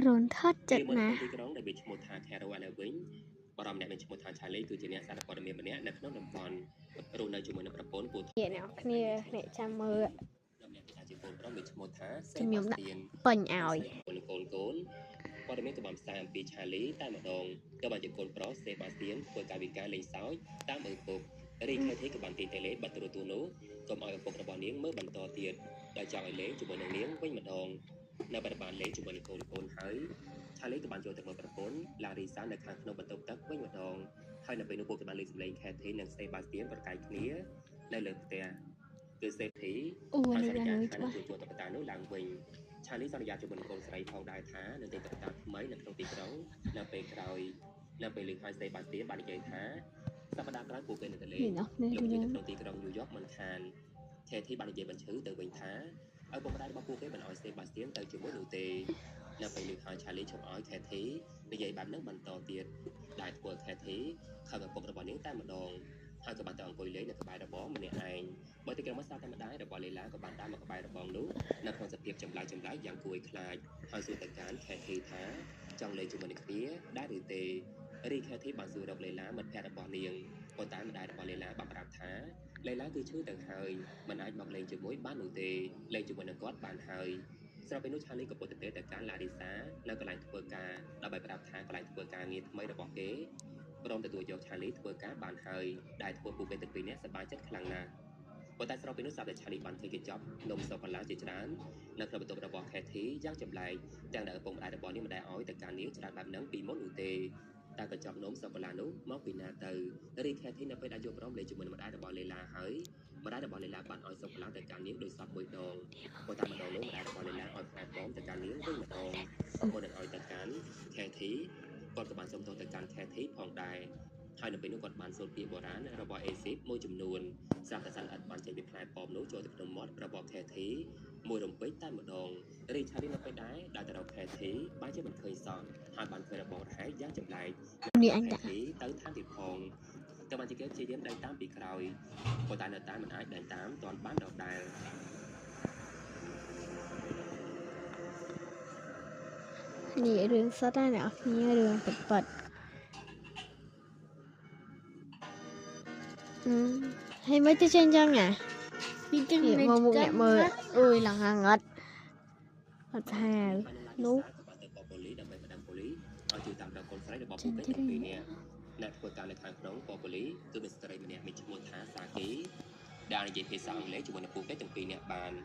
រន្ធត់ចិត្ត មួយ ណាស់ ក្នុងទីក្រុងដែលមានឈ្មោះថា Caro ឥឡូវវិញបរិមអ្នកមានឈ្មោះថា Charlie គឺជាអ្នកសារព័ត៌មានម្នាក់នៅក្នុងតំបន់រស់នៅជាមួយនឹងប្រពន្ធពូ អ្នកនរគ្នាអ្នកចាំមើល ម្នាក់ថាជាកូនប្រុសមានឈ្មោះថា ខ្ញុំដាក់ Sebastian ពេញឲ្យ កូនកូនព័ត៌មានក៏បានផ្សាយអំពី Charlie តែម្ដងក៏បានជាកូនប្រុស Sebastian ធ្វើកាយវិការលេងសើចតាមឪពុករីខេធីក៏បានទីតេលេបាត់ទូរទស្សន៍នោះកុំឲ្យឪពុករបស់នាងមើលបន្តទៀតដោយចង់ឲ្យលេងជាមួយនឹងនាងវិញម្ដងនៅពេលបានលេងជាមួយនឹងកូនកូនហើយឆាលីក៏បានចូលទៅមើលប្រពន្ធឡារីសានៅខាងក្នុងបន្ទប់ទឹកវិញម្ដងហើយនៅពេលនោះពួកគេបានលើកសម្លេងខេធីនិងសេបាស្ទៀនប្រកែកគ្នានៅលើផ្ទះគឺសេធី អូ ហើយ នេះ សន្យាថា យ៉ាងនេះច្បាស់ នឹងជួលតុក្កតានោះឡើងវិញឆាលីសន្យាជាមួយនឹងកូនស្រីផងដែរថានឹងទិញតុក្កតាថ្មីនៅក្នុងទីក្រុងនៅពេលក្រោយនៅពេលលើកហើយសេបាស្ទៀនបាននិយាយថាសប្តាហ៍ក្រោយពួកគេនឹងទៅលេង នេះអ្នកគ្នា លោក រឿង និយាយនៅក្នុងទីក្រុងញូវយ៉កមិនខានខេធីបាននិយាយបញ្ឈឺទៅវិញថាឪពុកម្ដាយរបស់ពួកគេមិនឲ្យសេបាស្ទៀនទៅជាមួយនោះទេនៅពេលលើកហើយឆាលីឈប់ឲ្យខេធីនិយាយបែបហ្នឹងបន្តទៀតដែលធ្វើឲ្យខេធីខឹងឪពុករបស់នាងតែម្ដងហើយក៏បានទៅអង្គុយលេងនៅក្បែររបងម្នាក់ឯងបើទីក្រុងមកស្រាប់តែម្ដាយរបស់លេឡាក៏បានដើរមកក្បែររបងនោះនៅក្នុងសភាពចម្លែកចម្លែកយ៉ាងគួរឲ្យខ្លាចហើយសួរទៅកាន់ខេធីថាចង់លេងជាមួយនឹងគ្នាដែរឬទេរីខេធីបានសួររកលេឡាមិត្តភក្តិរបស់នាងប៉ុន្តែម្ដាយរបស់លេឡាបានប្រាប់ថាលេឡាគឺឈឺទៅហើយមិនអាចមកលេងជាមួយបាននោះទេលេងជាមួយនឹងគាត់បានហើយស្របពេលនោះឆាលីក៏ពុតទៅទៅកាន់ឡារីសានៅកន្លែងធ្វើការដើម្បីប្រាប់ថាកន្លែងធ្វើការងារថ្មីរបស់គេព្រមទទួលយកឆាលីធ្វើការបានហើយដែលធ្វើពួកគេទាំងពីរនាក់សប្បាយចិត្តខ្លាំងណាស់ប៉ុន្តែស្របពេលនោះស្រាប់តែឆាលីបានឃើញកញ្ចប់នំសូកូឡាជាច្រើននៅក្នុងបន្ទប់របស់ខេធីយ៉ាងចម្លែកទាំងដែលឪពុកម្ដាយរបស់នាងមិនដែលឲ្យទៅកាន់នាងច្រើនបែបហ្នឹងពីមុននោះទេតែកញ្ចប់នំសូកូឡានោះមកពីណាទៅរីខេធីនៅពេលដែលយល់ព្រមលេងជាមួយនឹងម្ដាយរបស់លេឡាហើយម្ដាយរបស់លេឡាបានឲ្យសូកូឡាទៅកាន់នាងដោយសពមួយដងប៉ុន្តែម្ដងនោះម្ដាយរបស់លេឡាឲ្យផ្លែប៉ោមទៅកាន់នាងវិញម្ដងមុននឹងឲ្យទៅកាន់ខេធីគាត់ក៏បានសុំទោសទៅកាន់ខេធីផងដែរហើយនៅពេលនោះគាត់បានសូត្រពាក្យបុរាណរបស់អេស៊ីបមួយចំនួនស្រាប់តែសត្វល្អិតបានចេញពីផ្លែប៉ោមនោះចូលទៅក្នុងមាត់របស់ខេធីមួយរំពេចតែម្ដងរីឆាលីនៅពេលដែរដែលទៅរកខេធីបែរជាមិនឃើញសោះហើយបានឃើញរបងរហែកយ៉ាងចម្លែក នេះអញដាក់ ខេធីទៅថែមទៀតផងតែបានជាគេព្យាយាមដេញតាមពីក្រោយប៉ុន្តែនៅតែមិនអាចដេញតាមទាន់បានដដែល នេះរឿងសុទ្ធណាអ្នកគ្នារឿងពិតពិតអឺហើយមិនទៅចេញចឹងណា ពីចឹង នេះមកមុខអ្នកមើលអុយឡើងងងត់អត់ថានោះ ក៏បានទៅបប៉ូលីដើម្បីប្តឹងប៉ូលីឲ្យជួយតាមរកកូនស្រីរបស់ពួកគេទាំងពីរនាក់អ្នកធ្វើការនៅខាងក្នុងបប៉ូលីគឺមានស្ត្រីម្នាក់មានឈ្មោះថាសាគីដែលនិយាយភាសាអង់គ្លេសជាមួយនឹងពួកគេទាំងពីរនាក់បាន។